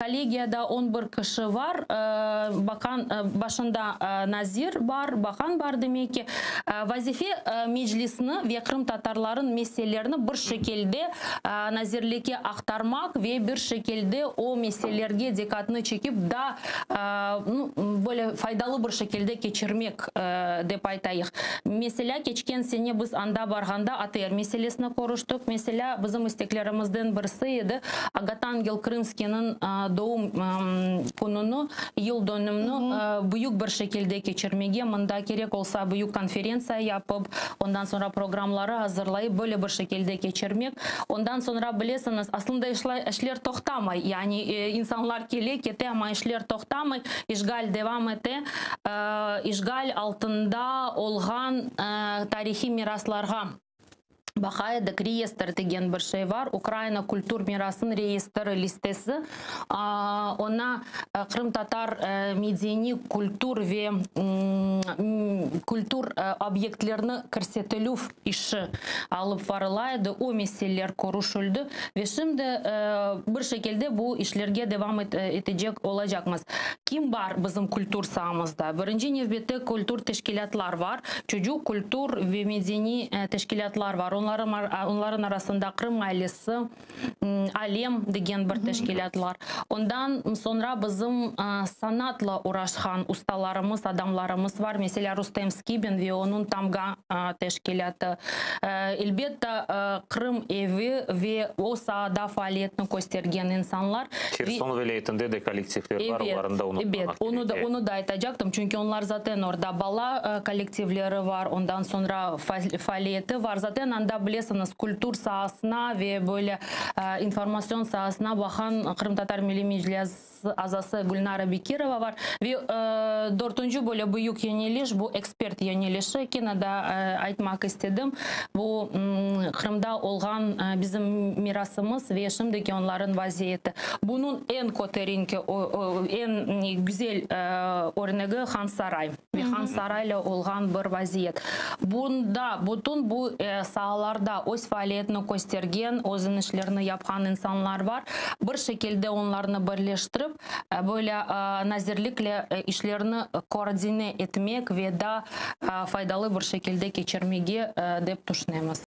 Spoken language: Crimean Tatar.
Kollegiyada 11 kişi bar, baqan, başında nazir bar, baqan bar, demek ki, vazife Meclisni ve qırımtatarların meselelerini bir şekilde nazirlikke aqtarmaq ve bir şekilde o meselelerge diqqatını çekip da, nu, böyle faydalı bir şekilde keçirmek, dep aytayıq. Meselâ, keçken sene biz anda barğanda ATR meselesini körüştik. Meselâ, bizim isteklerimizden birisi edi, Agatangel Krımskiyniñ doğum kününi, yıl dönümini büyük bir şekilde keçirmege, mında kerek olsa büyük konferentsiya yapıp, ondan soñra programları azırlayıp, böyle bir şekilde keçirmek. Ondan soñra, bilesiñiz, aslında işler toqtamay, yani insanlar kele, kete, amma işler toqtamay, işğal devam ete. İşğal altında olğan tarihiy miraslarğa baqa edik, reyestr degen bir şey bar, Ukraina kültür mirasınıñ reyestri, listesi, oña qırımtatar medeniy kültür ve kültür obyektlerini kirsetilüv işi alıp varıla edi, o meseleler körüşildi ve şimdi bir şekilde bu işlerge devam etecek olacaqmız. Kim bar bizim kültür saamızda? Birinci nevbette kültür teşkilâtlar bar, çocuq kültür ve medeniy teşkilâtlar bar. Onların arasında Qırım ailesi, Alem degen bir teşkilâtlar. Ondan soñra bizim sanatla uğraşqan ustalarımız, adamlarımız bar. Meselâ, Rustem Skibin ve onıñ Tamga teşkilâtı. Elbette, Qırım evi ve o saada faaliyetini köstergen insanlar. Herson vilâyetinde de kollektivler bar, olarnı da unutmamaq kerek. Onı da aytacaqtım, çünki onlar zaten orada bala kollektivleri bar, ondan soñra faaliyeti bar. Zaten anda, bilesiñiz, kültür saasına ve böyle informatsion saasına baqan Qırımtatar Milliy Meclis azası Gülnara Bekirova bar. Ve dörtünci böyle büyük yöneliş, bu ekspert yönelişi, kene de aytmaq istedim. Bu Qırımda olğan bizim mirasımız ve şimdiki onların vaziyeti. Bunıñ eñ köterinki, eñ güzel örnegi Hansaray ve Hansarayla olğan bir vaziyet. Bunda, bütün bu saalarda öz faaliyetini köstergen, özüniñ işlerini yapqan insanlar bar. Bir şekilde onlarnı birleştirip, böyle nazirlikle işlerini koordine etmek ve da faydalı bir şekilde keçirmege dep tüşünemiz.